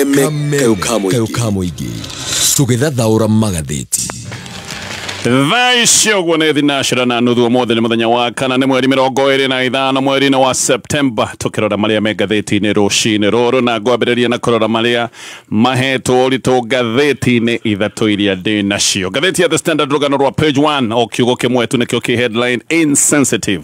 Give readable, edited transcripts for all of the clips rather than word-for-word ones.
Kameme kayũ ka mũingĩ tũgĩthathaũra magathĩti. Thaa ici ũguo nĩ thinacera na nuthu. Ũmũthĩ nĩ mũthenya wa kana, nĩ mweri 25 mweri-inĩ wa Septemba. Tũkĩrora marĩa me ngathĩti-inĩ rũcinĩ rũrũ, na ngwambĩrĩria na kũrora marĩa mahetwo ũritũ ngathĩti-inĩ ithatũ iria ndĩ nacio. Ngathĩti ya The Standard, rũgano rwa page 1, o kiugo kĩmwe tu nĩkĩo kĩ headline insensitive.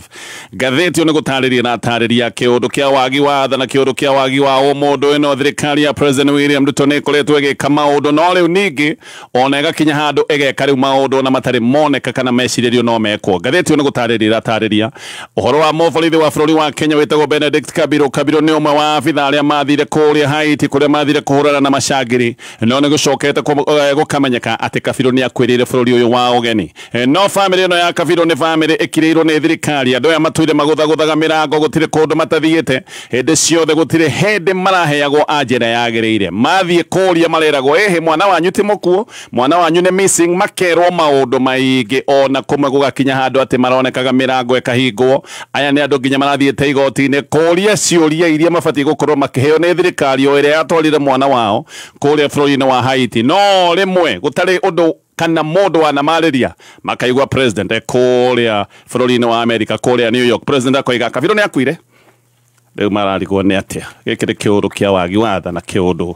Ngathĩti ĩyo nĩ gũtarĩria na tarĩria kĩũndũ kĩa wagi wa tha na kĩũndũ kĩa wagi wa ũmũndũ. Ĩno thirikari ya President William Ruto nĩ ĩkoretwo ĩgĩka maũndũ, no rĩu ningĩ ona ĩgakinya handũ ĩgeka rĩu maũndũ ona matarĩ moneka kana mecirĩrio no mekwo. Ngathĩti ĩyo nĩ gũtarĩria ĩratarĩria ũhoro wa mũborithi wa bũrũri wa Kenya wĩtagwo Benedict Kabiro. Kabiro nĩ ũmwe wa abitha arĩa mathire kũrĩa Haiti, kũrĩa mathire kũhũrana na macangiri, no nĩ gũcokete gũkamenyeka atĩ Kabiro nĩ akuĩrĩire bũrũri ũyũ wa ũgeni. No bamĩrĩ ĩno ya Kabiro nĩ bamĩrĩ ĩkirĩirwo nĩ thirikari. Andũ aya matũire magũthagũthaga mĩrango, gũtirĩ kũndũ matathiĩte hĩndĩ ciothe, gũtirĩ hĩndĩ maraheagwo anja ĩrĩa yagĩrĩire. Mathiĩ kũria mareragwo ĩhĩ, mwana wanyu ti mũkuũ, mwana wanyu nĩ missing, makerwo maũndũ maingĩ, ona kũmwe gũgakinya handũ atĩ maronekaga mĩrango ĩkahingwo. Aya nĩ andũ nginya marathiĩte igoti-inĩ kũria ciũria iria mabatiĩ gũkorwo makĩheo nĩ thirikari o ĩrĩa yatwarire mwana wao kũrĩa bũrũri-inĩ wa Haiti, no rĩmwe gũtarĩ ũndũ kana mũndũ wanamarĩria. Makaigua president e kũrĩa bũrũri-inĩ wa America, kũrĩa New York, president akoiga Kabiro nĩ akuire. Rĩu mararigwo nĩ atĩa. Gĩkĩ nĩ kĩũndũ kĩa wagi wa tha na kĩũndũ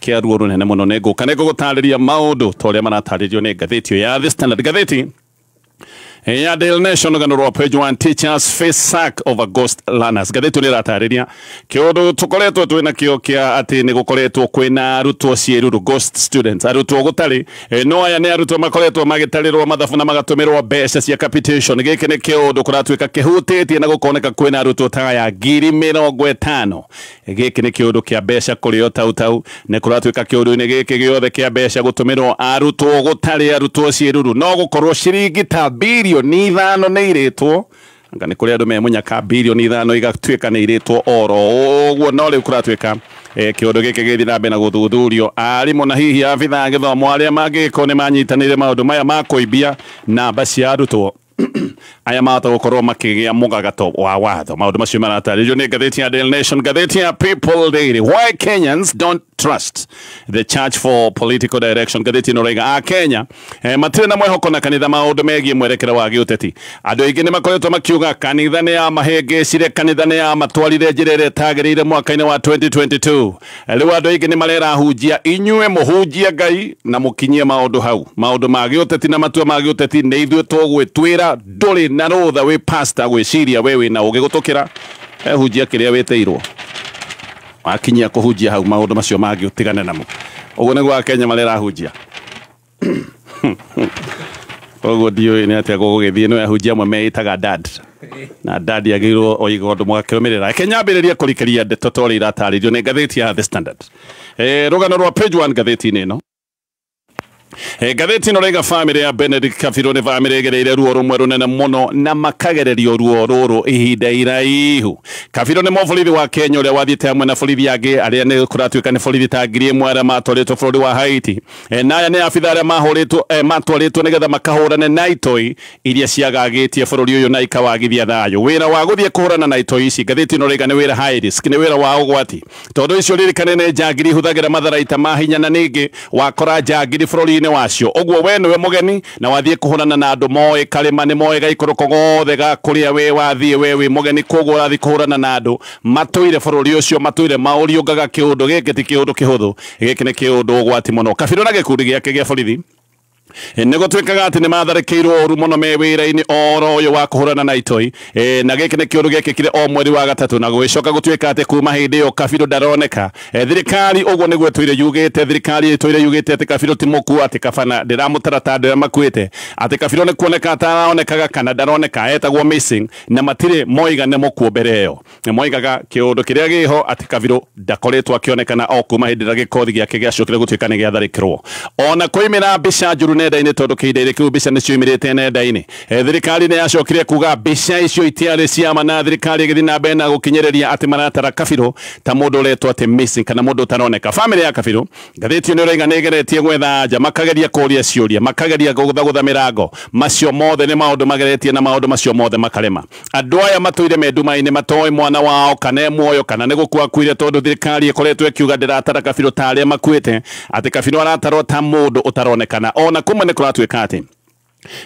kĩa ruo rũnene mũno. Nĩ ngũka nĩ ngũgũtarĩria maũndũ ta ũrĩa maratarĩrio nĩ ngathĩti ĩyo ya The Standard. Ngathĩti ya Daily Nation, rũgano rwa page 1, teachers face sack over ghost learners. Ngathĩti ĩyo nĩ ĩratarĩria kĩũndũ tũkoretwo twĩna kĩo kĩa atĩ nĩ gũkoretwo kwĩna arutwo ciĩruru, ghost students, arutwo gũtarĩ. No aya nĩ arutwo makoretwo magĩtarĩrwo mathabu na magatũmĩrwo mbeca cia capitation. Gĩkĩ nĩ kĩũndũ kũratuĩka kĩhutĩtie na gũkoneka kwĩna arutwo ta aya 50,000. Gĩkĩ nĩ kĩũndũ kĩa mbeca kũrĩo tau tau. Nĩ kũratuĩka kĩũndũ-inĩ gĩkĩ gĩothe kĩa mbeca gũtũmĩrwo arutwo gũtarĩ, arutwo ciĩruru, no gũkorwo ciringi ta 5 birioni nĩ irĩtwo. Anga nĩ kũrĩ andũ me mũnyaka 5 birioni igatuĩka nĩ irĩtwo oro ũguo. No rĩu kũratuĩka kĩũndũ gĩkĩ gĩthiĩ na mbere na gũthuthurio, arimũ na hihi abithaa a gĩthomo arĩa mangĩgĩkorwo nĩ manyitanĩire maũndũ maya ma kũimbia namba cia arutwo aya mahota gũkorwo makĩgĩa mũgagato wa watho. Maũndũ macio maratarĩrio nĩ ngathĩti ya Daily Nation. Ngathĩti ya People Daily, why Kenyans don't trust the church for political direction. Ngathĩti ĩno raiga a Kenya matirĩ na mwĩhoko na kanitha maũndũ megiĩ mwerekera wa gĩũteti. Andũ aingĩ nĩ makoretwo makiuga kanitha nĩ ya mahĩngĩcire, kanitha nĩ ya matwarire njĩra ĩrĩa ĩtagĩrĩire mwaka-inĩ wa 2022. Rĩu andũ aingĩ nĩ marerahunjia, inyuĩ mũhunjie Ngai na mũkinyie maũndũ hau. Maũndũ ma gĩũteti na matua ma gĩũteti nĩ ithuĩ tũgwĩtuĩra. Ndũrĩ na rũtha wĩ pastor gwĩciria we wĩna ũgĩ gũtũkĩra. Ehunjia kĩrĩa wĩtĩirwo, wakinyia kũhunjia hau, maũndũ macio mangĩ ũtigane namo. Ũguo nĩguo Akenya marerahunjia. Koguo ndiũĩ nĩ atĩa gũgũgĩthiĩ. Nĩ ahunjia amwe meĩtaga dad, na dad agĩrĩirwo oiga ũndũ mũgakĩrũmĩrĩra. Reke nyambĩrĩrie kũrikĩria ndeto ta ũrĩa iratarĩrio nĩ ngathĩti ya The Standard. Rũgano rwa page 1 ngathĩti-inĩ ĩno. Ngathĩti ĩno raiga bamĩrĩ ya Benedict Kabiro nĩ bamĩrĩ ĩgereire ruo rũmwe rũnene mũno na makagererio ruo rũrũ ihinda iraihu. Kabiro nĩ mũborithi wa Kenya ũrĩa wathiĩte hamwe na borithi angĩ arĩa nĩ kũratuĩka nĩ borithi ta 1,000 arĩa matwarĩtwo bũrũri wa Haiti. Na aya nĩ abitha arĩa mahũrĩtwo, matwarĩtwo nĩgetha makahũrane na itoi iria ciagagĩtie bũrũri ũyũ na ikawagithia thayũ. Wĩra wa gũthiĩ kũhũrana na itoi ici, ngathĩti ĩno raiga nĩ wĩra high risk, nĩ wĩra wa ũgwati, tondũ icio ririkane nĩ njangiri ihũthagĩra matharaita ma hinya, na ningĩ wakora njangiri bũrũri-inĩ wacio ũguo we nĩwe mũgeni na wathiĩ kũhũrana na andũ moĩ karĩma, nĩ moĩ gaikũrũko gothe ga kũrĩa we wathiĩ. We wĩ mũgeni, koguo ũrathiĩ kũhũrana na andũ matũire bũrũri ũcio, matũire maũriũngaga. Kĩũndũ gĩkĩ ti kĩũndũ kĩhũthũ, gĩkĩ nĩ kĩũndũ ũgwati mũno. Kabiro na gĩkundi gĩake gĩa borithi nĩ gũtuĩkaga atĩ nĩ matharĩkĩirwo ũru mũno me wĩra-inĩ oro ũyũ wa kũhũrana na itoi. Na gĩkĩ nĩ kĩũndũ gĩekĩkire o mweri wa gatatũ, na gũgĩcoka gũtuĩka atĩ kuma hĩndĩ ĩyo Kabiro ndaroneka. Thirikari ũguo nĩguo ĩtũire yugĩte, thirikari ĩtũire yugĩte atĩ Kabiro ti mũkuo, atĩ kabana ndĩramũtara ta andũ arĩa makuĩte, atĩ Kabiro nĩ kuoneka ataraonekaga kana ndaroneka, etagwo missing, na matirĩ moiga nĩ mũkuo. Mbere ĩyo nĩ moigaga kĩũndũ kĩrĩa gĩho atĩ Kabiro ndakoretwo akĩonekana o kuma hĩndĩ ĩrĩa gĩkothi gĩake gĩacokire gũtuĩka nĩ gĩatharĩkĩrwo. Ona kũimĩra mbica njũru. nenda-inĩ tondũ kĩhinda-inĩ kĩu mbica nĩ ciumĩrĩte nenda-inĩ. Thirikari nĩ yacokire kuga mbica icio itiarĩ ciama, na thirikari ĩgĩthiĩ na mbere na gũkinyĩrĩria atĩ maratara Kabiru ta mũndũ ũretwo atĩ missing kana mũndũ ũtaroneka. Famĩlĩ ya Kabiru ngathĩti ĩno ĩroiga nĩ ĩgeretie gwetha anja, makageria kũria ciũria, makageria gũthagũtha mĩrango, macio mothe nĩ maũndũ mageretie na maũndũ macio mothe makarema. Andũ aya matũire me nduma-inĩ matoĩ mwana wao kana e muoyo kana nĩ gũkua akuire, tondũ thirikari ĩkoretwo ĩkiuga ndĩratara Kabiru ta arĩa makuĩte, atĩ Kabiru aratarwo ta mũndũ ũtaronekana. Ona kumwe nĩ kũratuĩka atĩ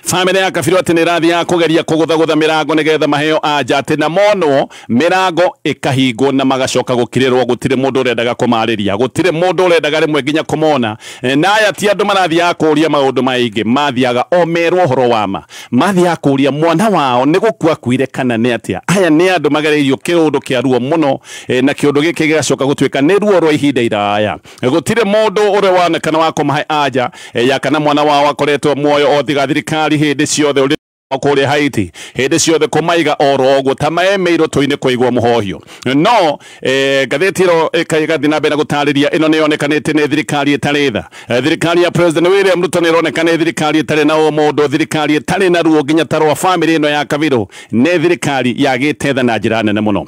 famĩlĩ ya Kabiru atĩ nĩ ĩrathiaga kũgeria kũgũthagũtha mĩrango nĩgetha maheo anja, atĩ na monwo mĩrango ĩkahingwo na magacoka gũkirĩrwo. Gũtirĩ mũndũ ũrendaga kũmarĩria, gũtirĩ mũndũ ũrendaga rĩmwe nginya kũmona. Na aya ti andũ marathiaga kũria maũndũ maingĩ, mathiaga o merwo ũhoro wa ma, mathiaga kũria mwana wao nĩ gũkua akuire kana nĩ atĩa. Aya nĩ andũ magereirio kĩũndũ kĩa ruo mũno, na kĩũndũ gĩkĩ gĩgacoka gũtuĩka nĩ ruo rwa ihinda iraya. Gũtirĩ mũndũ ũrĩa wonekana wa kũmahe anja ya kana mwana wao akoretwo muoyo o tiga thirikari hĩndĩ ciothe ũrĩ kũrĩa Haiti, hĩndĩ ciothe kũmaiga oro ũguo ta maemeirwo tũ-inĩ kũigwo mũhohio. No ngathĩti ĩno ĩgathiĩ na mbere na gũtarĩria ĩno nĩ yonekanĩte nĩ thirikari ĩtarĩ tha. Thirikari ya President William Ruto nĩ ĩroneka nĩ thirikari ĩtarĩ na ũmũndũ, thirikari ĩtarĩ na ruo nginya ta rwa famĩlĩ ĩno ya Kabiru, nĩ thirikari yagĩte tha na njĩra nene mũno.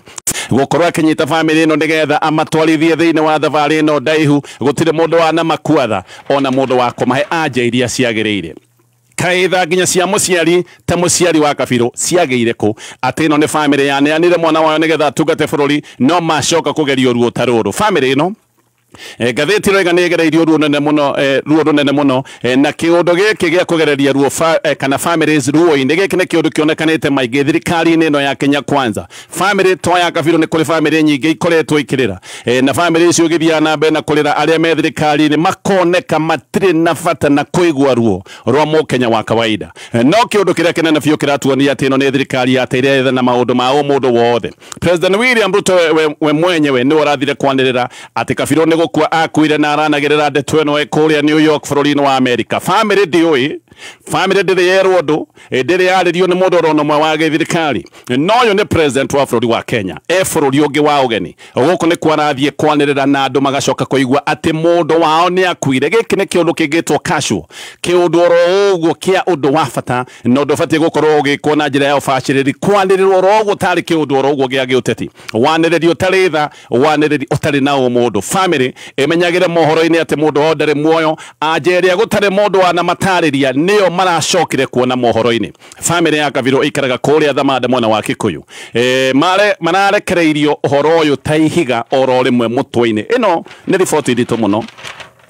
Gũkorwo akĩnyita famĩlĩ ĩno nĩgetha amatwarithie thĩinĩ wa thabarĩ ĩno ndaihu, gũtirĩ mũndũ wanamakua tha ona mũndũ wa kũmahe anja iria ciagĩrĩire. Kaitha nginya cia mũciari ta mũciari wa Kabiru ciagĩire kũ atĩ ĩno nĩ famĩlĩ yaneanire mwana wayo nĩgetha atungate bũrũri, no macoka kũgerio ruo ta rũrũ. Famĩlĩ ĩno ngathĩti ĩroiga nĩ ĩgereirio ruo rũnene mũno, ruo rũnene mũno, na kĩũndũ gĩkĩ gĩa kũgereria ruo kana families ruo-inĩ gĩkĩ nĩ kĩũndũ kĩonekanĩte maingĩ thirikari-inĩ ĩno ya Kenya Kwanza. Famĩlĩ to ya Kabiru, nĩ kũrĩ famĩlĩ nyingĩ ikoretwo ikĩrĩra, na famĩlĩ icio igĩthiaga na mbere na kũrĩra arĩa me thirikari-inĩ makoneka matirĩ na bata na kũigua ruo rwa mũkenya wa kawaida. No kĩũndũ kĩrĩa kĩnene biũ kĩratuonia atĩ ĩno nĩ thirikari yateire tha na maũndũ ma ũmũndũ wothe. President William Ruto we mwenyewe nĩwe ũrathire kwanĩrĩra atĩ Kabiru nĩ gũkua akuire na aranagĩrĩra ndeto ĩno kũrĩa New York bũrũri-inĩ wa America. Famĩlĩ ndĩũĩ, famĩlĩ ndĩrĩ yerwo ũndũ, ndĩrĩ yarĩrio nĩ mũndũ orona ũmwe wa gĩthirikari. No ũyũ nĩ president wa bũrũri wa Kenya, e bũrũri ũngĩ wa ũgeni. Gũkũ nĩ kwarathiĩ kwanĩrĩra na andũ magacoka kũigua atĩ mũndũ wao nĩ akuire. Gĩkĩ nĩ kĩũndũ kĩngĩtwo casual, kĩũndũ oro ũguo kĩa ũndũ wa bata na ũndũ ũbatiĩ gũkorwo ũgĩkwo na njĩra ya ũbacĩrĩri, kwanĩrĩrwo oro ũguo tarĩ kĩũndũ oro ũguo gĩa gĩũteti, wanĩrĩri ũtarĩ tha, wanĩrĩri ũtarĩ na ũmũndũ. Famĩlĩ ĩmenyagĩre mohoro-inĩ atĩ mũndũ wao ndarĩ muoyo, anja ĩrĩa gũtarĩ mũndũ wanamatarĩria nĩyo maracokire kuona mohoro-inĩ. Famĩlĩ ya Kabiru ĩikaraga kũrĩa Thamanda mwena wa Kikuyu. Mararekereirio ũhoro ũyũ ta ihiga oro rĩmwe mũtwe-inĩ. Ĩno nĩ riboti nditũ mũno.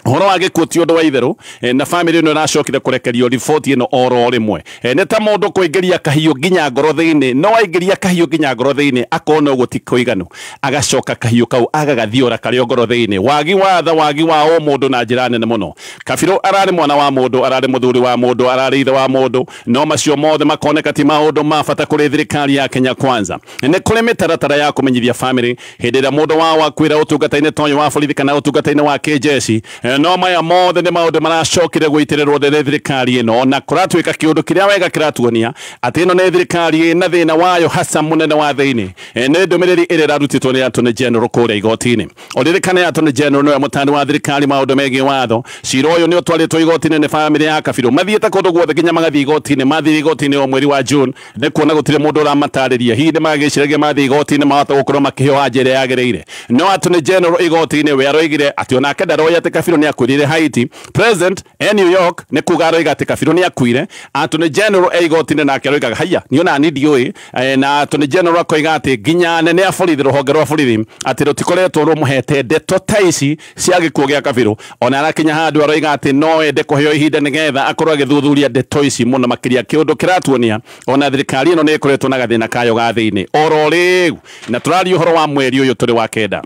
Ũhoro wa gĩkuũ ti ũndũ wa itherũ, na famĩlĩ ĩno ĩracokire kũrekerio riboti ĩno oro rĩmwe. Nĩ ta mũndũ kũingĩria kahiũ nginya ngoro thĩinĩ, no aingĩria kahiũ nginya ngoro thĩinĩ akona ũguo ti kũiganu, agacoka kahiũ kau agagathiora karĩ o ngoro thĩinĩ. Wagi wa tha, wagi wa ũmũndũ na njĩra nene mũno. Kabiru ararĩ mwana wa mũndũ, ararĩ mũthuri wa mũndũ, ararĩ ithe wa mũndũ, no macio mothe makoneka ti maũndũ ma bata kũrĩ thirikari ya Kenya Kwanza. Nĩ kũrĩ mĩtaratara ya kũmenyithia famĩlĩ hĩndĩ ĩrĩa mũndũ wao akuĩra ũtungata-inĩ ta ũyũ wa borithi kana ũtungata-inĩ wa kĩjeshi. No maya mothe nĩ maũndũ maracokire gũitĩrĩrwo nĩ thirikari ĩno, na kũratuĩka kĩũndũ kĩrĩa wega kĩratuonia atĩ ĩno nĩ thirikari ĩna thĩna wayo hasa mũnene wa thĩinĩ. Nĩ ndũmĩrĩri ĩrĩa ĩrarutĩtwo nĩ Attorney General kũrĩa igoti-inĩ. Ũririkane Attorney General nĩwe mũtani wa thirikari maũndũ megiĩ watho. Cira ũyũ nĩ ũtwarĩtwo igoti-inĩ nĩ famĩlĩ ya Kabiru, mathiĩte kũndũ guothe nginya magathiĩ igoti-inĩ. Mathiĩ igoti-inĩ o mweri wa June nĩ kuona gũtirĩ mũndũ ũramatarĩria, hihi nĩ magĩciragia mathiĩ igoti-inĩ mahota gũkorwo makĩheo anja ĩrĩa yagĩrĩire. No Attorney General igoti-inĩ we aroigire atĩ onake ndaroĩ atĩ Kabiru nĩ akuĩrĩire Haiti. President e New York nĩ kuga aroiga atĩ Kabiru nĩ akuire. Attorney General e igoti-inĩ nake aroigaga haiya niĩ ona niĩ ndiũĩ. Na Attorney General akoiga atĩ nginya anene a borithi, rũhonge rwa borithi, atĩ rũtikoretwo rũmũhete ndeto ta ici cia gĩkuũ gĩa Kabiru. Ona arakinya handũ aroiga atĩ no ende kũheo ihinda nĩgetha akorwo agĩthuthuria ndeto ici mũno makĩria. Kĩũndũ kĩratuonia ona thirikari ĩno nĩ ĩkoretwo na gathĩna kayo ga thĩinĩ oro rĩu, na tũraria ũhoro wa mweri ũyũ tũrĩ wa kenda.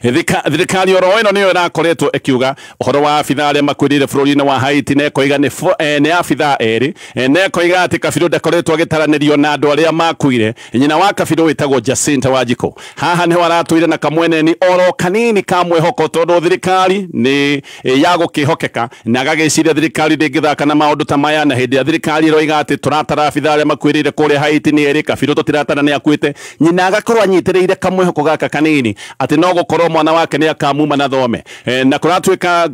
Thirikari oro ĩno nĩyo ĩrakoretwo ĩkiuga ũhoro wa abithaa arĩa makuĩrĩire bũrũri-inĩ wa Haiti, na ĩkoiga nĩ abithaa erĩ, na ĩkoiga atĩ Kabiru ndakoretwo agĩtaranĩrio na andũ arĩa makuire. Nyina wa Kabiru wĩtagwo Jacinta Wanjikũ haha nĩho aratũire na kamweneni oro kanini ka mwĩhoko, tondũ thirikari nĩ ya gũkĩhokeka, na agagĩciria thirikari ndĩngĩthaka na maũndũ ta maya. Na hĩndĩ ĩrĩa thirikari ĩroiga atĩ tũratara abithaa arĩa makuĩrĩire kũrĩa Haiti nĩ erĩ, Kabiru tũtiratara nĩ akuĩte, nyina agakorwo anyitĩrĩire kamwĩhoko gaka kanini atĩ no gũkorwo gũkorwo mwana wake nĩ akamuma na thome. Na kũratuĩka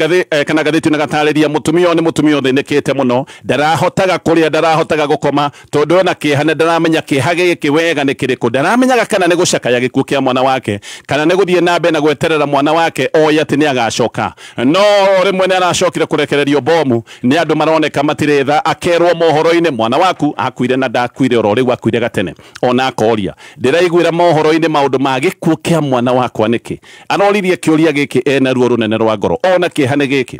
kana ngathĩti na gatarĩria mũtumia ũyũ nĩ mũtumia ũthĩnĩkĩte mũno, ndarahotaga kũrĩa, ndarahotaga gũkoma tondũ ena kĩeha na ndaramenya kĩeha gĩkĩ wega nĩ kĩrĩkũ, ndaramenyaga kana nĩ gũcakaya gĩkuũ kĩa mwana wake kana nĩ gũthiĩ na mbere na gweterera mwana wake oĩ atĩ nĩ agacoka. No rĩmwe nĩ aracokire kũrekererio bomu nĩ andũ maroneka matirĩ tha, akerwo mohoro-inĩ mwana waku akuire na ndakuire oro rĩu akuire gatene. Ona akoria ndĩraiguĩra mohoro-inĩ maũndũ ma gĩkuũ kĩa mwana wakwa nĩkĩ? Aroririe kĩũria gĩkĩ ena ruo rũnene rwa ngoro, ona kĩeha nĩ gĩkĩ.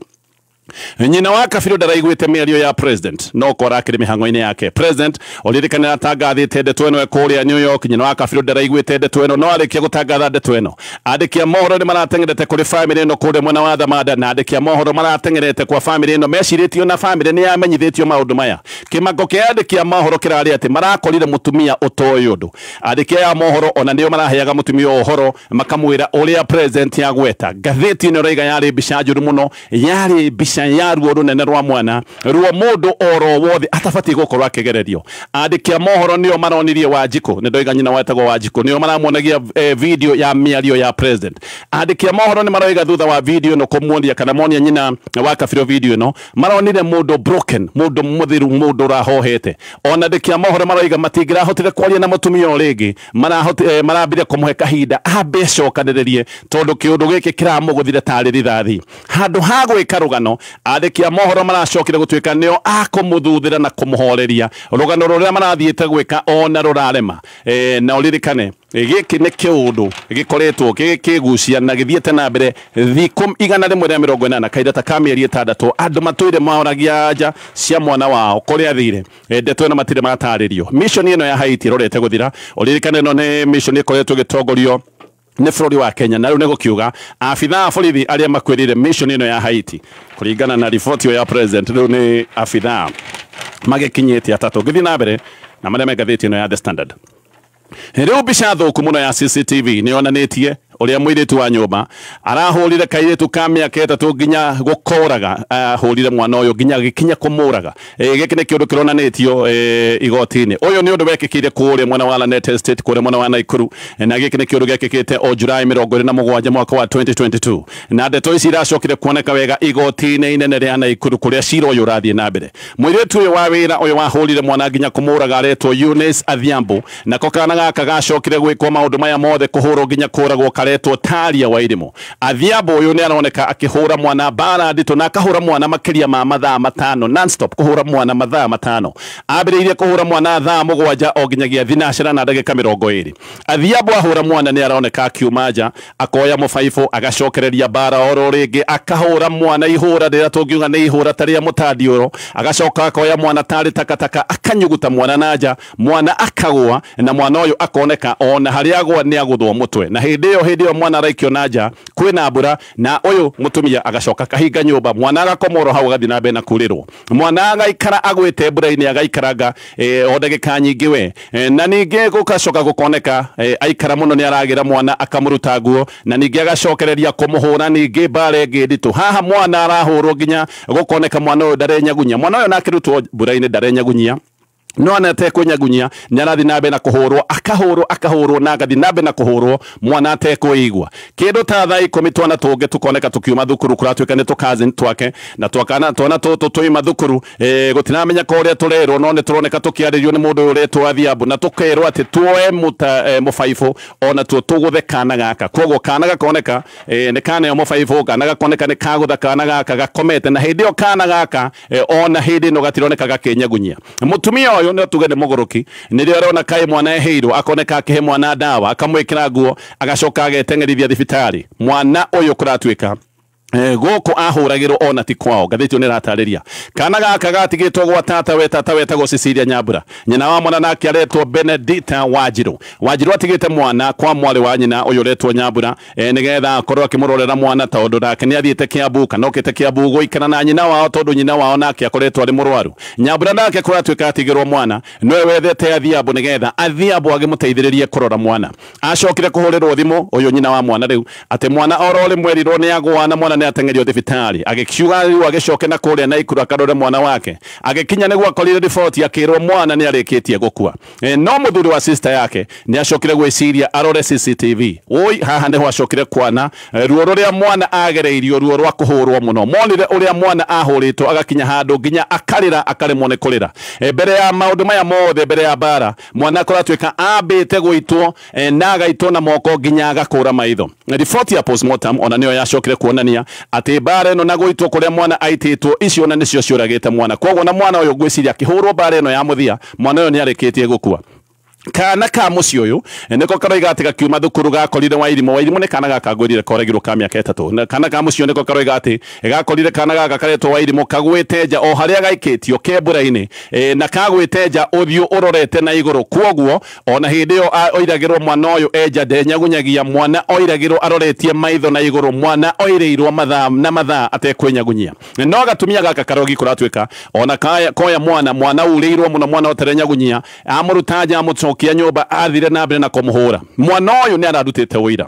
Nyina wa Kabiru ndaraiguĩte mĩario ya president no ko arakĩrĩ mĩhang'o-inĩ yake. President ũririkane atangathĩte ndeto ĩno kũrĩa New York. Nyina wa Kabiru ndaraiguĩte ndeto ĩno no arĩkia gũtangatha ndeto ĩno, andĩki a mohoro nĩ marateng'erete kũrĩ family ĩno kũrĩa mwena wa Thamanda, na andĩki a mohoro marateng'erete kwa family ĩno mecirĩtio na family nĩ yamenyithĩtio maũndũ maya. Kĩmako kĩa andĩki a mohoro kĩrarĩ atĩ marakorire mũtumia ũtoĩ ũndũ. Andĩki aya a mohoro ona nĩo maraheaga mũtumia ũhoro makamwĩra ũrĩa president yagweta. Ngathĩti ĩno ĩraiga yarĩ mbica njũru mũno, yarĩ mbica ya ruo runene rwa mwana ruo mundu oro wothe atabatiĩ gũkorwo akĩgererio. Andĩki a mohoro nĩo maronirie Wanjikũ, nĩ ndoiga nyina wetagwo Wanjikũ, nĩo maramuonagia video ya mĩario ya president. Andĩki a mohoro nĩ maroiga thutha wa video ĩno kũmuonia kana monia nyina wa Kabiru video ĩno, maronire mũndũ broken, mũndũ mũthiru, mũndũ ũrahohete. Ona andĩki a mohoro maroiga matingĩrahotire kwaria na mũtumia ũyũ rĩngĩ, marambire kũmũhe kahinda ambe acokanĩrĩrie tondũ kĩũndũ gĩkĩ kĩramũgũthire tarĩ rithathi. Handũ ha gwĩka rũgano, andĩki a mohoro maracokire gũtuĩka nĩo akũmũthuthĩra na kũmũhoreria rũgano rũrĩa marathiĩte gwĩka ona rũrarema. Na ũririkane gĩkĩ nĩ kĩũndũ gĩkoretwo gĩkĩgucia na gĩthiĩte na mbere thikũ 180 kahinda ta ka mĩeri 6, andũ matũire maoragia nja cia mwana wao kũrĩa athire. Ndeto ĩno matirĩ matarĩrio. Mission ĩno ya Haiti ĩrorete gũthira. Ũririkane ĩno nĩ mission ĩkoretwo ĩgĩtongorio nĩ bũrũri wa Kenya, na rĩu nĩ gũkiuga abithaa a borithi arĩa makuĩrĩire mission ĩno ya Haiti kũringana na riboti ĩyo ya president rĩu nĩ abithaa magĩkinyĩte atatũ. Ngĩthiĩ na mbere na marĩa me ngathĩti ĩno ya The Standard. Rĩu mbica thũku mũno ya CCTV nĩ yonanĩtie ũrĩa mũirĩtu wa nyũmba arahũrire kairĩtu ka mĩaka 3 nginya gũkoraga, ahũrire mwana ũyũ nginya gĩkinya kũmũraga. Gĩkĩ nĩ kĩũndũ kĩronanĩtio igoti-inĩ. Ũyũ nĩ ũndũ wekĩkire kũrĩa mwena wa Lanet Estate kũrĩa mwena wa Nakuru, na gĩkĩ nĩ kĩũndũ gĩekĩkĩte o Julai 27 mwaka wa 2022, na ndeto ici iracokire kuoneka wega igoti-inĩ inene rĩa Nakuru kũrĩa cira ũyũ ũrathiĩ na mbere. Mũirĩtu ũyũ wa wĩra ũyũ wahũrire mwana nginya kũmũraga aretwo Eunice Adhiambo, nako kana gaka gacokire gwĩkwo maũndũ maya mothe kũhũrwo nginya kũragwo karetwo Taria Wairimu. Adhiambo ũyũ nĩ aroneka akĩhũra mwana mbara nditũ na akahũra mwana makĩria ma mathaa 5 non-stop, kũhũra mwana mathaa 5. Ambĩrĩirie kũhũra mwana thaa 7 o nginyagia 9 na ndagĩka 20. Adhiambo ahũra mwana nĩ aroneka akiuma nja akoya mũbaibũ agacokereria mbara oro rĩngĩ, akahũra mwana ihũra rĩrĩa tũngiuga nĩ ihũra ta rĩa mũtandiũro, agacoka akoya mwana tarĩ takataka akanyuguta mwana na nja, mwana akagũa na mwana ũyũ akoneka ona harĩa agũa nĩ agũthwo mũtwe. Na hĩndĩ ĩyo mwana araikio na nja kwĩna mbura, na ũyũ mũtumia agacoka kahinga nyũmba, mwana agakomorwo hau agathiĩ na mbere na kurĩrwo, mwana agaikara agwĩte mbura-inĩ agaikaranga o ndagĩka nyingĩ we. Na ningĩ gũgacoka gũkoneka aikara mũno nĩ aragĩra mwana akamũruta nguo, na ningĩ agacokereria kũmũhũra ningĩ mbara ĩngĩ nditũ. Haha mwana arahũrwo nginya gũkoneka mwana ũyũ ndarenyagunyia, mwana ũyũ nakĩrutwo mbura-inĩ ndarenyagunyia, no anate kwenyagunyia nĩ arathiĩ na mbere na kũhũrwo, akahũrwo akahũrwo na agathiĩ na mbere na kũhũrwo mwana atekũigua. Kĩndũ ta thaa 10 twana tũngĩ tũkoneka tũkiuma thukuru, kũratuĩka nĩ tũcousin twake na twakana twana tũtũ tũima thukuru, gũtiramenya ko ũrĩa tũrerwo, no nĩ tũroneka tũkĩarĩrio nĩ mũndũ ũyũ ũretwo Adhiambo na tũkerwo atĩ tuoe mũbaibũ ona tuo tũgũthe kana gaka. Koguo kana gakoneka nĩ kaneo mũbaibũ, kana gakoneka nĩ kagũtha kana gaka gakomete, na hĩndĩ ĩyo kana gaka ona hĩndĩ ĩno gatironeka gakĩnyagunyia. Mũtumia ũyũ nĩ tuge nĩ mũgũrũki, nĩrĩo arona kaĩ mwana eheirwo, akoneka akĩhe mwana ndawa, akamwĩkĩra nguo, agacoka ageteng'erithia thibitarĩ. Mwana ũyũ kũratuĩka gũkũ ahũragĩrwo ona ti kwao. Ngathĩti ĩyo nĩ ĩratarĩria kana gaka gatigĩtwo gwa tata we, tata wetagwo Cecilia Nyambura, nyina wa mwana nake aretwo Benedita Wanjiru. Wanjiru atigĩte mwana kwa mwarĩ wa nyina ũyũ ũretwo Nyambura, nĩgetha akorwo akĩmũrorera mwana tondũ nake nĩ athiĩte Kiambu kana okĩte Kiambu gũikara na nyina wao tondũ nyina wao nake akoretwo arĩ mũrwaru. Nyambura nake kũratuĩka atigĩrwo mwana, nĩwe wethete Adhiambo nĩgetha Adhiambo agĩmũteithĩrĩrie kũrora mwana. Acokire kũhũrĩrwo thimũ ũyũ nyina wa mwana rĩu atĩ mwana oro rĩmwe erirwo nĩ agũa na mwana nĩ ateng'erio thibitarĩ agĩkiuga rĩu agĩcoke na kũrĩa Naikuru akarore mwana wake agĩkinya nĩguo akorire riboti akĩrwo mwana nĩ arĩkĩtie gũkua. No mũthuri wa sister yake nĩ acokire gwĩciria arore CCTV. Oi haha nĩho acokire kwana ruo rũrĩa mwana agereirio, ruo rwa kũhũrwo mũno. Monire ũrĩa mwana ahũrĩtwo agakinya handũ nginya akarĩra akaremwo nĩ kũrĩra. Mbere ya maũndũ maya mothe, mbere ya bara, mwana kũratuĩka ambĩte gũitwo na agaitwo na moko nginya agakũra maitho. Riboti ya postmortem ona nĩyo yacokire kuonania atĩ bara ĩno na gũitwo kũrĩa mwana aitĩtwo icio na nĩcio ciũragĩte mwana. Koguo na mwana ũyũ ngwĩciria akĩhũrwo bara ĩno ya mũthia, mwana ũyũ nĩ arĩkĩtie gũkua. Kana ka mũciĩ ũyũ nĩko karoiga atĩ gakiuma thukuru gakorire Wairimu. Wairimu nĩ kana gaka ngwĩrire koragirwo ka mĩaka 3. Kana ka mũciĩ nĩko karoiga atĩ gakorire kana gaka karetwo Wairimu kagwĩte nja o harĩa gaikĩtio kembura-inĩ, na kagwĩte nja ũthiũ ũrorete na igũrũ. Kwoguo ona hĩndĩ ĩyo oiragĩrwo mwana ũyũ enja ndenyagunyagia, mwana oiragĩrwo aroretie maitho na igũrũ, mwana oirĩirwo mathaa na mathaa atekwĩnyagunyia. No gatumia gaka karogi kũratuĩka ona koya mwana, mwana urĩirwo mũno, mwana ũtarenyagunyia, amũruta nja amũcokia nyũmba athire na mbere na kũmũhũra. Mwana ũyũ nĩ ararutĩte ũira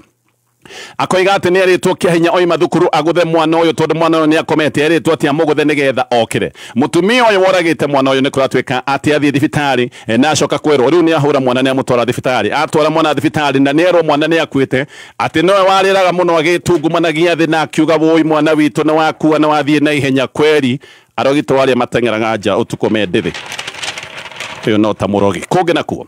akoiga atĩ nĩ erĩtwo kĩa hinya oima thukuru agũthe mwana ũyũ tondũ mwana ũyũ nĩ akomete, erĩtwo atĩ amũgũthe nĩgetha okĩre. Mũtumia ũyũ woragĩte mwana ũyũ nĩ kũratuĩka atĩ athiĩ thibitarĩ na acoka kwĩrwo rĩu nĩ ahũra mwana nĩ amũtwara thibitarĩ. Atwara mwana thibitarĩ na nĩ erwo mwana nĩ akuĩte, atĩ nowe warĩraga mũno agĩtungumanagia thĩ na akiuga wũi mwana witũ nĩ wakua na wathiĩ na ihenya kweri. Arogitwo arĩa mateng'eraga nja ũtukũ me ndĩthĩ ũyũ no ta mũrogi. Kũngĩ nakuo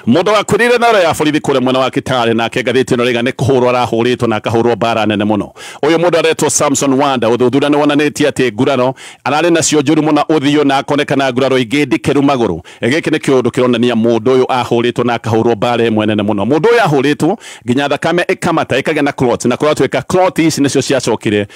mũndũ wakwĩrĩire thara ya borithi kũrĩa mwena wa Kitale nake ngathĩti ĩno rĩga nĩ kũhũrwo arahũrĩtwo na akahũrwo mbara nene mũno. Ũyũ mũndũ aretwo Samson Wanda. Ũthuthuria nĩ wonanĩtie atĩ nguraro ararĩ nacio njũru mũno ũthiũ na akonekana nguraro ingĩ ndikĩru magũrũ. Gĩkĩ nĩ kĩũndũ kĩronania mũndũ ũyũ ahũrĩtwo na akahũrwo mbara ĩmwe nene mũno. Mũndũ ũyũ ahũrĩtwo nginya thakame ĩkamata ĩkagĩa na clot, na kũratuĩka clot ici nĩcio ciacokire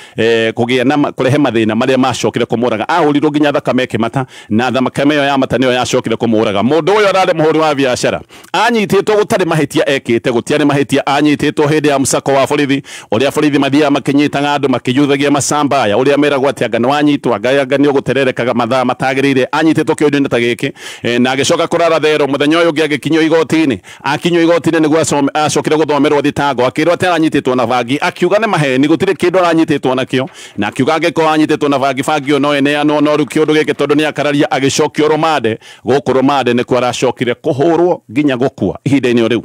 kũgĩa na kũrehe mathĩna marĩa macokire kũmũraga. Ahũrirwo nginya thakame ĩkĩmata na thakame ĩyo yamata nĩyo yacokire kũmũraga. Mũndũ ũyũ ararĩ mũhũri wa biacara, anyitĩtwo gũtarĩ mahĩtia ekĩte, gũtiarĩ mahĩtia, anyitĩtwo hĩndĩ ya mũsako wa borithi ũrĩa borithi mathiaga makĩnyitaga andũ makĩyuthagia macambaya ũrĩa meragwo atĩ anga nĩwanyitwo anga nĩ ũgũtererekaga mathaa matagĩrĩire. Anyitĩtwo kĩũndũ-inĩ ta gĩkĩ na agĩcoka kũrara thero. Mũthenya ũyũ ũngĩ agĩkinyio igoti-inĩ, akinyio igoti-inĩ nĩguo acokire gũthomerwo thitango, akĩrwo atĩ aranyitĩtwo na bangi, akiuga nĩ maheni, gũtirĩ kĩndũ aranyitĩtwo nakĩo, na akiuga angĩkorwo anyitĩtwo na bangi, bangi ĩyo no ĩneanwo, no rĩu kĩũndũ gĩkĩ tondũ nĩ akararia agĩcokio rũmande. Gũkũ rũmande nĩkuo aracokire kũhũrwo nginya gũkua ihinda-inĩ o rĩu.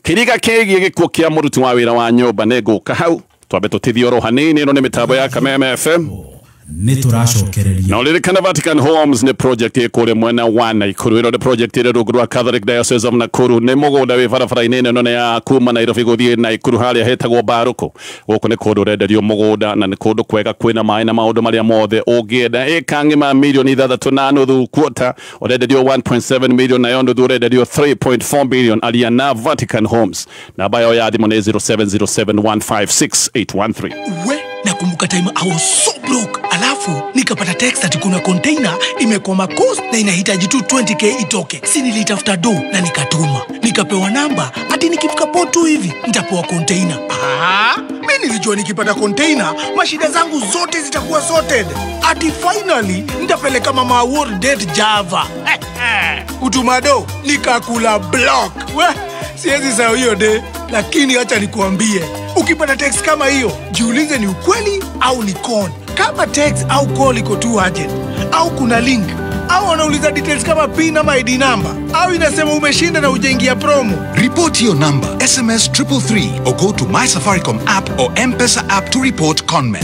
Kĩriga kĩgiĩ gĩkuũ kĩa mũruti wa wĩra wa nyũmba nĩ ngũka hau twambe tũtithie oro hanini. Ĩno nĩ mĩtambo ya Kameme FM nĩ tũracokereria. Na ũririkane Vatican Homes nĩ project ĩ kũrĩa mwena wa Nakuru. Ĩno nĩ project ĩrĩ rungu rwa Catholic Diocese of Nakuru. Nĩ mũgũnda wĩ barabara-inĩ ĩno nene ya kuma Nairobi gũthiĩ Nakuru harĩa hetagwo Mbarũkũ. Gũkũ nĩ kũndũ ũrenderio mũgũnda na nĩ kũndũ kwega kwĩna maĩ na maũndũ marĩa mothe ũngĩenda. Ĩka ng'ima milioni 6.5 quarter ũrenderio 1.7 million, nayo nuthu ũrenderio 3.4 million. Aria na Vatican Homes, namba yao ya thimũ nĩ 0707156813. We nakumbuka time I was so broke, alafu nikapata text ati kuna container imekoma coast na inahitaji tu 20k itoke. Si nilitafuta do na nikatuma, nikapewa namba ati nikifika port tu hivi nitapewa container. Mimi nilijua nikipata container mashida zangu zote zitakuwa sorted, ati finally nitapeleka mama world date Java. Utumado nikakula block. We siwezi sahau hiyo day, lakini acha nikuambie, ukipata text kama hiyo jiulize ni ukweli au ni con. Kama text au call iko too urgent, au kuna link, au wanauliza details kama PIN ama ID number, au inasema umeshinda na hujaingia promo, report your number, SMS 333 or go to My Safaricom app or M-Pesa app to report conmen.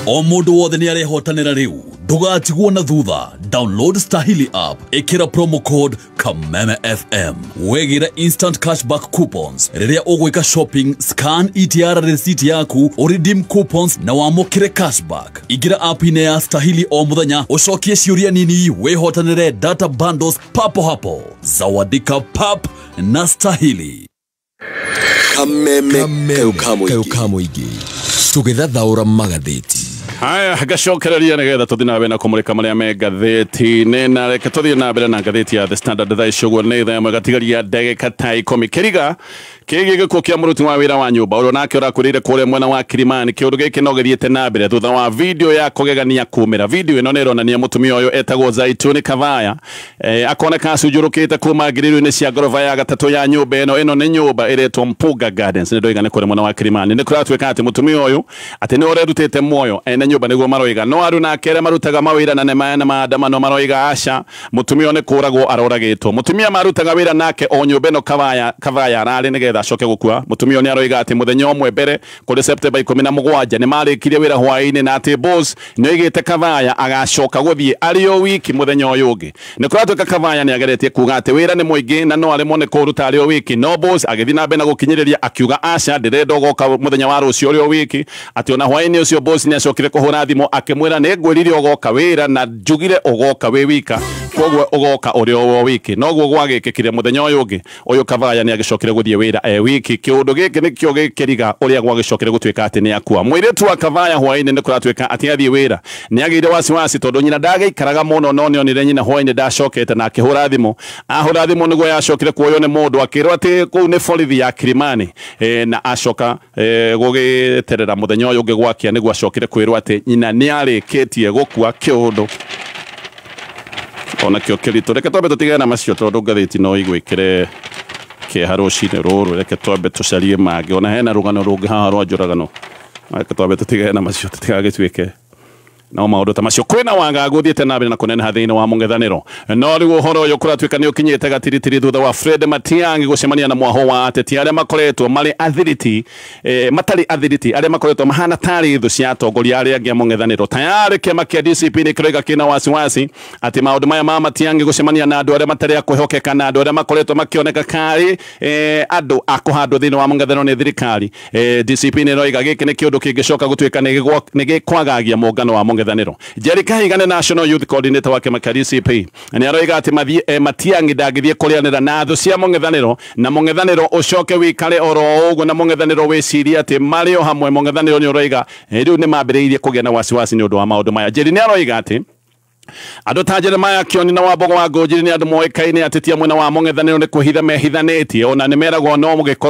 O mũndũ wothe nĩ arehotanĩra rĩu, ndũgatigwo na thutha. Download Stahili app, ĩkĩra promo code Kameme FM, wĩgĩre instant cashback coupons rĩrĩa ũgwĩka shopping. Scan ETR receipt yaku ũredeem coupons na wamũkĩre cashback. Ingĩra app-inĩ ya Stahili o mũthenya ũcokie ciũria nini wĩhotanĩre data bundles papo hapo. Zawadika pap na Stahili. Kameme Kaũkamuingĩ tũgĩthathaũra magathĩti. Haya, gacokereria nĩgetha tũthiĩ na mbere na kũmũrĩka marĩa me ngathĩti-inĩ, na reke tũthiĩ na mbere na ngathĩti ya The Standard thaa ici ũguo nĩ thaa ĩmwe gatigaria ndagĩka ta 10. Kĩriga Kĩgiĩ gĩkuũ kĩa mũruti wa wĩra wa nyũmba ũrĩa nake ũrakũrĩire kũrĩa mwena wa Kilimani, kĩũndũ gĩkĩ no gĩthiĩte na mbere thutha wa video ya kũgegania kumĩra. Video ĩno nĩ ĩronania mũtumia ũyũ etagwo Zaituni Kavaya, akoneka acunjũrũkĩte kuma ngirĩrũ-inĩ cia ngoroba ya gatatũ ya nyũmba ĩno. Ĩno nĩ nyũmba ĩretwo Mpuga Gardens, nĩ ndoiga nĩ kũrĩa mwena wa Kilimani. Nĩ kũratuĩka atĩ mũtumia ũyũ atĩ nĩ ũrerutĩte muoyo ene nyũmba nĩguo maroiga, no arũ nake arĩa marutaga mawĩra na nĩ maandamano maroiga aca, mũtumia ũyũ nĩ kũragwo aroragĩtwo. Mũtumia marutaga wĩra nake o nyũmba ĩno Kavaya ararĩ nĩgetha acoke gũkua. Mũtumia ũyũ nĩ aroiga atĩ mũthenya ũmwe mbere kũrĩ Septemba 17 nĩ marĩkirie wĩra hwaĩ-inĩ, na atĩ boss nĩ oigĩte Kavaya agacoka gũthiĩ arĩ o wiki mũthenya ũyũ ũngĩ. Nĩ kũratuĩka Kavaya nĩ ageretie kuga atĩ wĩra nĩ mũingĩ na no aremwo nĩ kũruta arĩ o wiki, no boss agĩthiĩ na mbere na gũkinyĩrĩria akiuga aca, ndĩrenda ũgoka mũthenya wa rũciũ ũrĩ o wiki. Atĩ ona hwaĩ-inĩ ũcio boss nĩ acokire kũhũra thimũ akĩmwĩra nĩ ngwĩrire ũgoka wĩra na njugire ũgoka wĩ wika, koguo ũgoka ũrĩ o wiki. Noguo gwagĩkĩkire mũthenya ũyũ ũngĩ, ũyũ Kavaya nĩ agĩcokire gũthiĩ wĩra e wiki. Kĩũndũ gĩkĩ nĩkĩo gĩkĩriga ũrĩa gwagĩcokire gũtuĩka atĩ nĩ akua. Mũirĩtu wa Kavaya hwaĩ-inĩ nĩ kũratuĩka atĩ athiĩ wĩra nĩ agĩire wasiwasi tondũ nyina ndagĩikaraga mũno, no nĩonire nyina hwaĩ-inĩ ndacokete na akĩhũra thimũ. Ahũra thimũ nĩguo yacokire kuoywo nĩ mũndũ akĩrwo atĩ kũu nĩ borithi ya Kilimani, na acoka gũgĩterera mũthenya ũyũ ũngĩ gwakia nĩguo acokire kwĩrwo atĩ nyina nĩ arĩkĩtie gũkua. Kĩũndũ ona kĩo kĩritũ. Reke twambe tũtigane na macio tondũ ngathĩti no igwĩkĩre kĩeha rũcinĩ rũrũ. Reke twambe tũcarie mangĩ, ona hena rũgano rũngĩ haha rwa njũragano. Reke twambe tũtigane na macio tũtigagĩtuĩke no maũndũ ta macio. Kwĩna wagagu ũthiĩte na mbere na kũneneha thĩinĩ wa mũng'ethanĩro, no rĩu ũhoro ũyũ kũratuĩka nĩ ũkinyĩte gatiritiri thutha wa Fred Matiang'i gũcemania na mwaho wa ateti arĩa makoretwo marĩ athiriti, matarĩ athiriti, arĩa makoretwo mahana tarĩ thũ cia atongoria arĩa angĩ a mũng'ethanĩro. Tayarĩ kĩama kĩa DCP nĩ kĩroiga kĩna wasiwasi atĩ maũndũ maya ma Matiang'i gũcemania na andũ arĩa matarĩ a kwĩhokeka na andũ arĩa makoretwo makĩoneka karĩ andũ a kũhandwo thĩinĩ wa mũng'ethanĩro nĩ thirikari. DCP nĩ ĩroiga gĩkĩ nĩ kĩũndũ kĩngĩcoka gũtuĩka nĩ gĩkwagagia mũngano wa mũng'ethanĩro. Jerry Kahiga nĩ National Youth Coordinator wa kĩama kĩa DCP nĩ aroiga atĩ Matiang'i ndangĩthiĩ kũrĩanĩra na thũ cia mũng'ethanĩro na mũng'ethanĩro ũcoke wĩikare oro ũguo, na mũng'ethanĩro wĩcirie atĩ marĩ o hamwe. Mũng'ethanĩro nĩ ũroiga rĩu nĩ mambĩrĩirie kũgĩa na wasiwasi nĩ ũndũ wa maũndũ maya. Jerry nĩ aroiga atĩ andũ ta Jeremiah Kioni na Wambogo wa Ngũnjiri nĩ andũ moĩkaine atĩ ti a mwena wa mũng'ethanĩro nĩ kwĩhitha mehithanĩtie, ona nĩ meragwo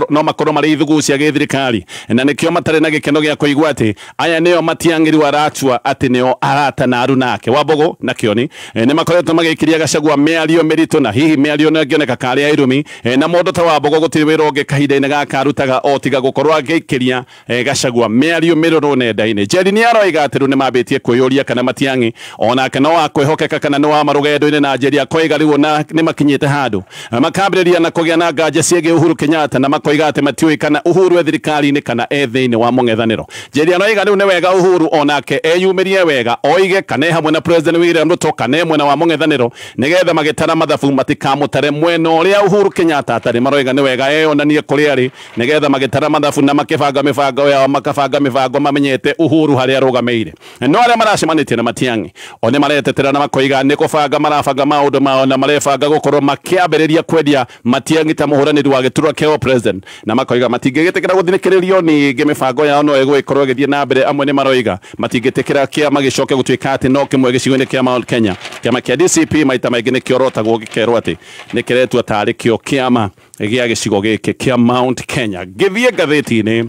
no makorwo marĩ ithugu cia gĩthirikari, na nĩkĩo matarĩ na gĩkeno gĩa kũigua atĩ aya nĩo Matiang'i rĩu aratua atĩ nĩo arata na aru nake. Wambogo na Kioni nĩ makoretwo magĩkiria Gachagua mĩario mĩritũ, na hihi mĩario ĩno ĩngĩoneka karĩ ya irumi, na mũndũ ta Wambogo gũtirĩ wĩra ũngĩ kahinda-inĩ gaka arutaga o tiga gũkorwo agĩikĩria Gachagua mĩario mĩrũrũ nenda-inĩ. Jerry nĩ aroiga atĩ rĩu nĩ mambĩtie kwĩyũria kana Matiang'i onake no kwĩhokeka kana nĩ wa marũgendo-inĩ, na Njeri akoiga rĩu ona nĩ makinyĩte handũ makambĩrĩria na kũgĩa na nganja ciĩgiĩ Uhuru Kenyatta, na makoiga atĩ matiũĩ kana Uhuru e thirikari-inĩ kana e thĩinĩ wa mũng'ethanĩro. Njeri aroiga rĩu nĩ wega Uhuru onake eyumĩrie wega oige kana e hamwe na President William Ruto kana e mwena wa mũng'ethanĩro, nĩgetha magĩtara mathabu matikamũtare mwena ũrĩa Uhuru Kenyatta atarĩ. Maroiga nĩ wega eyonanie kũrĩa arĩ nĩgetha magĩtara mathabu na makĩbanga mĩbango yao, makabanga mĩbango mamenyete Uhuru harĩa arũgamĩire. No arĩa maracemanĩtie na Matiang'i o nĩ maretetera na makoiga nĩ kũbanga marabanga maũndũ mao na marebanga gũkorwo makĩambĩrĩria kwendia Matiang'i ta mũhũranĩri wa gĩturwa kĩa president, na makoiga matingĩgĩtĩkĩra gũthinĩkĩrĩrio ningĩ mĩbango yao no ĩgũgĩkorwo ĩgĩthiĩ na mbere. Amwe nĩ maroiga matingĩtĩkĩra kĩama gĩcoke gũtuĩka atĩ no kĩmwe gĩcigo-inĩ kĩa Mount Kenya. Kĩama kĩa DCP maita maingĩ nĩkĩorotagwo gĩkerwo atĩ nĩ kĩretua tarĩ kĩo kĩama gĩa gĩcigo gĩkĩ kĩa Mount Kenya. Ngĩthiĩ ngathĩti-inĩ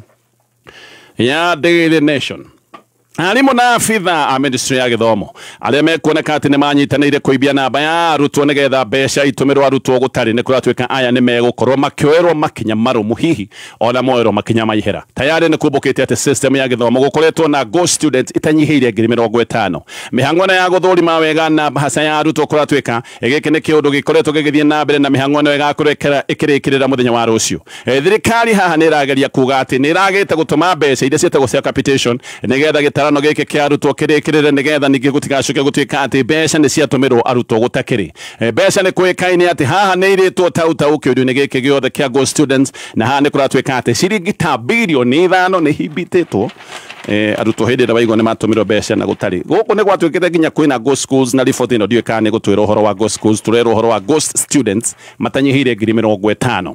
ya Daily Nation, arimũ na abitha a ministry ya gĩthomo arĩa mekuoneka atĩ nĩ manyitanĩire kũibia namba ya arutwo nĩgetha mbeca itũmĩrwo arutwo gũtarĩ, nĩ kũratuĩka aya nĩ megũkorwo makĩoerwo makinya marũmu, hihi ona moerwo makinya ma ihera. Tayarĩ nĩ kumbũkĩte atĩ system ya gĩthomo gũkoretwo na ghost students itanyihĩire 50,000. Mĩhang'o ĩno ya gũthũrima wega na mbahaca ya arutwo kũratuĩka gĩkĩ nĩ kĩũndũ gĩkoretwo gĩgĩthiĩ na mbere, na mĩhang'o ĩno ĩgakorwo ĩkĩrĩkĩrĩra mũthenya wa rũciũ. Thirikari haha nĩ ĩrageria kuga atĩ nĩ ĩragĩte gũtũma mbeca iria ciĩtagwo cia capitation nĩgetha gĩtarano gĩkĩ kĩa arutwo kĩrĩkĩrĩre, nĩgetha ningĩ gũtigacoke gũtuĩka atĩ mbeca nĩ ciatũmĩrwo arutwo gũtakĩrĩ. Mbeca nĩ kũĩkaine atĩ haha nĩ irĩtwo tau kĩũndũ-inĩ gĩkĩ gĩothe kĩa ghost students, na haha nĩ kũratuĩka atĩ ciringi ta birioni 5 nĩ himbitĩtwo Arutwo hĩndĩ ĩrĩa waigua nĩ matũmĩrwo mbeca na gũtarĩ gũkũ nĩ gwatuĩkĩte nginya kwĩna ghost schools na riboti ĩno ndiũĩ kana nĩ gũtwĩra ũhoro wa ghost schools, tũrerwo ũhoro wa ghost students matanyihĩire 50,000.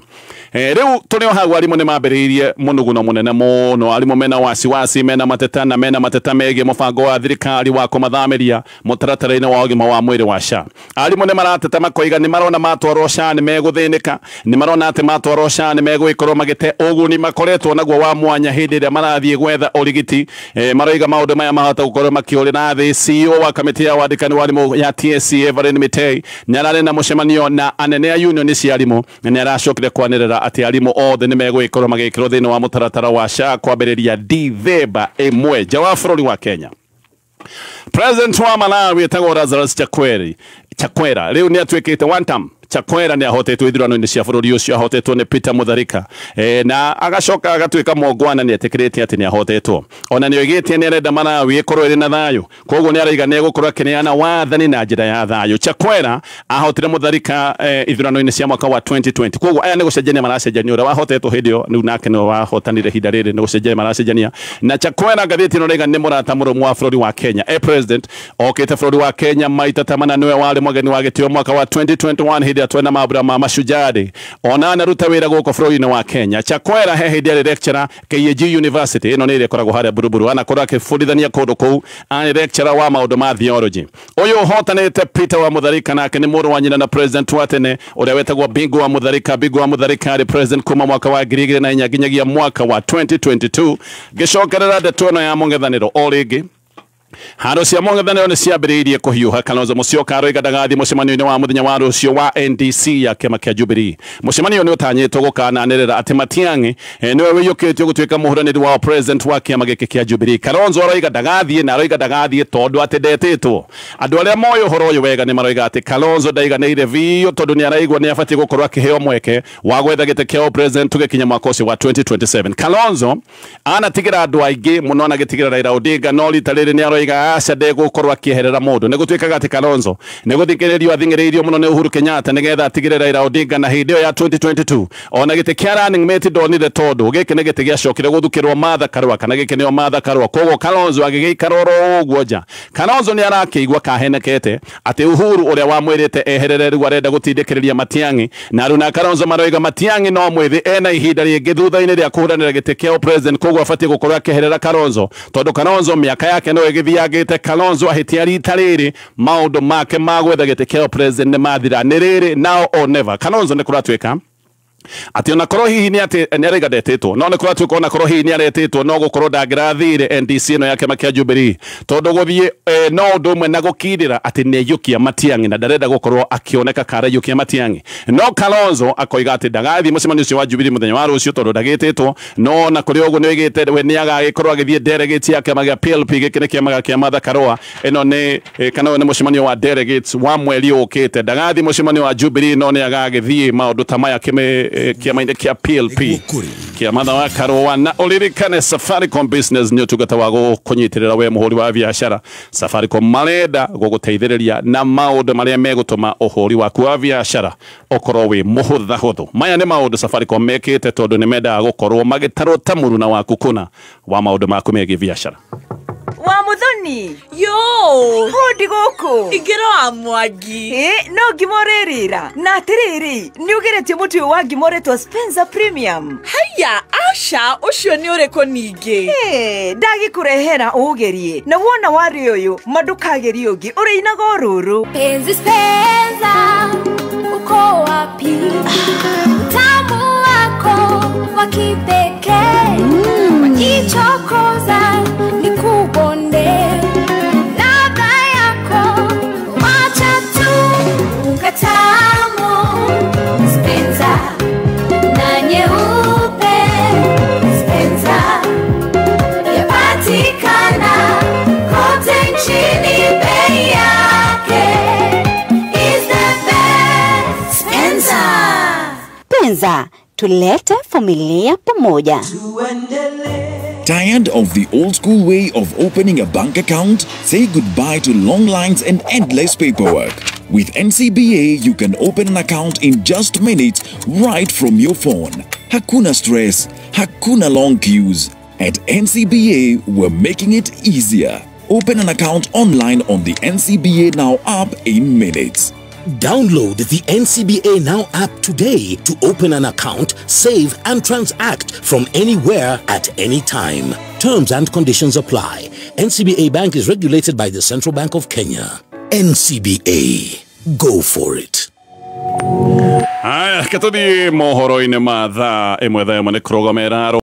Rĩu tũrĩ o hau arimũ nĩ mambĩrĩirie mũnuguno mũnene mũno, arimũ mena wasiwasi, mena mateta na mena mateta megiĩ mũbango wa thirikari wa kũmathamĩria mũtaratara-inĩ wa ũgima wa mwĩrĩ wa SHA. Arimũ nĩ marateta makoiga nĩ marona matwarwo SHA nĩ megũthĩnĩka, nĩ marona atĩ matwarwo SHA nĩ megũgĩkorwo magĩte ũguni makoretwo naguo wa mwanya hĩndĩ ĩrĩa marathiĩ gwetha ũrigiti. Maroiga maũndũ maya mahota gũkorwo makĩũrĩra thĩ. CEO wa kamĩtĩ ya wandĩkani wa arimũ ya TSC Evelyn Mitei nĩ ararĩ na mũcemanio na anene a union cia arimũ na nĩ aracokire kwanĩrĩra atĩ arimũ othe nĩ megũgĩkorwo magĩkĩrwo thĩinĩ wa mũtaratara wa SHA kwambĩrĩria Dithemba 1 nja wa bũrũri wa Kenya. President wa Malawi etagwo Lazarus Chakwera rĩu nĩ atuĩkĩte one term. Chakwera nĩ ahotetwo ithurano-inĩ cia bũrũri ũcio, ahotetwo nĩ Peter Mutharika, na agacoka agatuĩka mũngwana, nĩ etĩkĩrĩte atĩ nĩ ahotetwo. Ona nĩ oigĩte nĩ arenda Malawi ĩkorwo ĩrĩ na thayũ, koguo nĩ araiga nĩ egũkorwo akĩneana wathani na njĩra ya thayũ. Chakwera ahotire Mutharika ithurano-inĩ cia mwaka wa 2020, koguo aya nĩ gũcenjania maracenjania, ũrĩa wahotetwo hĩndĩ ĩyo rĩu nake nĩwe wahotanire ihinda rĩrĩ, nĩ gũcenjania maracenjania. Na Chakwera ngathĩti ĩno ĩraiga nĩ mũrata mũrũmu wa bũrũri wa Kenya. President okĩte bũrũri wa Kenya maita ta mana, nĩwe warĩ mũgeni wa gĩtĩo mwaka wa 2021 hĩndĩ twena mambura ma Mashujaa Day. Ona anaruta wĩra gũkũ bũrũri-inĩ wa Kenya. Chakwera he hĩndĩ arĩ lecturer KAG University, ĩno nĩ ĩrĩa ĩkoragwo harĩa Buruburu, anakorwo akĩbundithania kũndũ kũu, arĩ lecturer wa maũndũ ma theology. Ũyũ ũhotanĩte Peter wa Mutharika nake nĩ mũrũ wa nyina na president wa tene ũrĩa wetagwo Bingu wa Mutharika. Bingu wa Mutharika arĩ president kuma mwaka wa 2004 nginyagia mwaka wa 2022. Ngĩcokerera ndeto ĩno ya mũng'ethanĩro o rĩngĩ, haro cia mũng'ethanĩro nĩ ciambĩrĩirie kũhiũha. Kalonzo Musyoka aroiga ndagathiĩ mũcemanio-inĩ wa mũthenya wa rũciũ wa NDC ya kĩama kĩa Jubilee. Mũcemanio nĩ ũtanyĩtwo gũkananĩrĩra atĩ Matiang'i nĩwe wĩiyũkĩtio gũtuĩka mũhũranĩri wa president wa kĩama gĩkĩ kĩa Jubilee. Kalonzo aroiga ndagathiĩ na aroiga ndagathiĩ tondũ atĩ ndetĩtwo. Andũ arĩa moĩ ũhoro ũyũ wega nĩ maroiga atĩ Kalonzo ndaiganĩire biũ tondũ nĩ araigua nĩ abatiĩ gũkorwo akĩheo mweke wa gwetha gĩtĩ kĩa president tũgĩkinya mwaka ũcio wa 2027. Kalonzo anatigĩra andũ aingĩ mũno, anagĩtigĩra Raila Odinga, no rita rĩrĩ nĩ aroiga aca ndegũkorwo akĩeherera mũndũ. Nĩ gũtuĩkaga atĩ Kalonzo nĩ gũthingĩrĩrio athingĩrĩirio mũno nĩ Uhuru Kenyatta nĩgetha atigĩre Raila Odinga, na hĩndĩ ĩyo ya 2022 ona gĩtĩ kĩa running mate ndonire tondũ gĩkĩ nĩ gĩtĩ gĩacokire gũthukĩrwo Martha Karua, kana gĩkĩ nĩo Martha Karua. Koguo Kalonzo agĩgĩikara oro ũguo nja. Kalonzo nĩ arakĩigua kahenekete atĩ Uhuru ũrĩa wamwĩrĩte eherere rĩu arenda gũtindĩkĩrĩria Matiang'i, na rĩu na Kalonzo maroiga Matiang'i no mwĩthĩ ena ihinda rĩngĩ thutha-inĩ rĩa kũhũranĩra gĩtĩ kĩa president, koguo abatiĩ gũkorwo akĩeherera Kalonzo tondũ Kalonzo mĩaka yake no ĩgĩthiangĩte. Kalonzo ahĩtia rita rĩrĩ maũndũ make ma gwetha gĩtĩ kĩa president nĩ mathira, nĩ rĩrĩ now or never. Kalonzo nĩ kũratuĩka atĩ ona korwo hihi nĩ atĩ nĩ araiga ndetĩtwo, no nĩ kũratuĩka ona korwo hihi nĩ aretĩtwo no gũkorwo ndangĩrathire NDC ĩno ya kĩama kĩa Jubilee tondũ gũthiĩ no ũndũ ũmwe na gũkindĩra atĩ nĩ aiyũkia Matiang'i na ndarenda gũkorwo akĩoneka ka araiyũkia Matiang'i. No Kalonzo akoiga atĩ ndagathiĩ mũcemanio ũcio wa Jubilee mũthenya wa rũciũ tondũ ndagĩtĩtwo, no na kũrĩ ũguo nĩ oigĩte we nĩ agagĩkorwo agĩthiĩ delegates ya kĩama gĩa PLP. Gĩkĩ nĩ kĩama kĩa Martha Karua, ĩno nĩ kana ũyũ nĩ mũcemanio wa delegates wa mweri ũkĩte. Ndagathiĩ mũcemanio wa Jubilee no nĩ agagĩthiĩ maũndũ ta maya kĩama-inĩ kĩa PLP kĩa Martha wa Karua. Na ũririkane Safaricom Business nĩ ũtungata wa gũkũnyitĩrĩra we mũhũri wa biacara. Safaricom marenda gũgũteithĩrĩria na maũndũ marĩa megũtũma ũhũri waku wa biacara ũkorwo wĩ mũhũthahũthũ. Maya nĩ maũndũ Safaricom mekĩte tondũ nĩ mendaga gũkorwo magĩtarwo ta mũruna waku kũna wa maũndũ maku megiĩ biacara. Wa Muthoni. Yo. Hodi gũkũ. Ingĩra wa Mwangi. No ngima ũrĩrĩra. Na atĩrĩrĩ, nĩ ũgeretie mũtu ũyũ wa ngima ũretwo Spencer Premium? Haya, aca, ũcio nĩ ũrĩkũ ningĩ? Ndagĩkũrehera ũgerie. Na wona warĩ ũyũ, ma ndũkagerie ũngĩ, ũrĩinaga o rũrũ. Penzi Spencer, uko wapi? Utamu wako wa kipekee. Wakichokoza nikubonde. Ladha yako wacha tu ukatamu. Spencer na nyeupe. Spencer yapatikana kote nchini, bei yake is the best. Spencer. Spencer, tulete familia pamoja. Tired of the old school way of opening a bank account? Say goodbye to long lines and endless paperwork. With NCBA, you can open an account in just minutes right from your phone. Hakuna stress, hakuna long queues. At NCBA, we're making it easier. Open an account online on the NCBA Now app in minutes. Download the NCBA Now app today to open an account, save, and transact from anywhere at any time. Terms and conditions apply. NCBA Bank is regulated by the Central Bank of Kenya. NCBA. Go for it. Haya, reke tũthiĩ mohoro-inĩ ma thaa ĩmwe, thaa ĩmwe nĩ kũrũgama ĩrarũgama.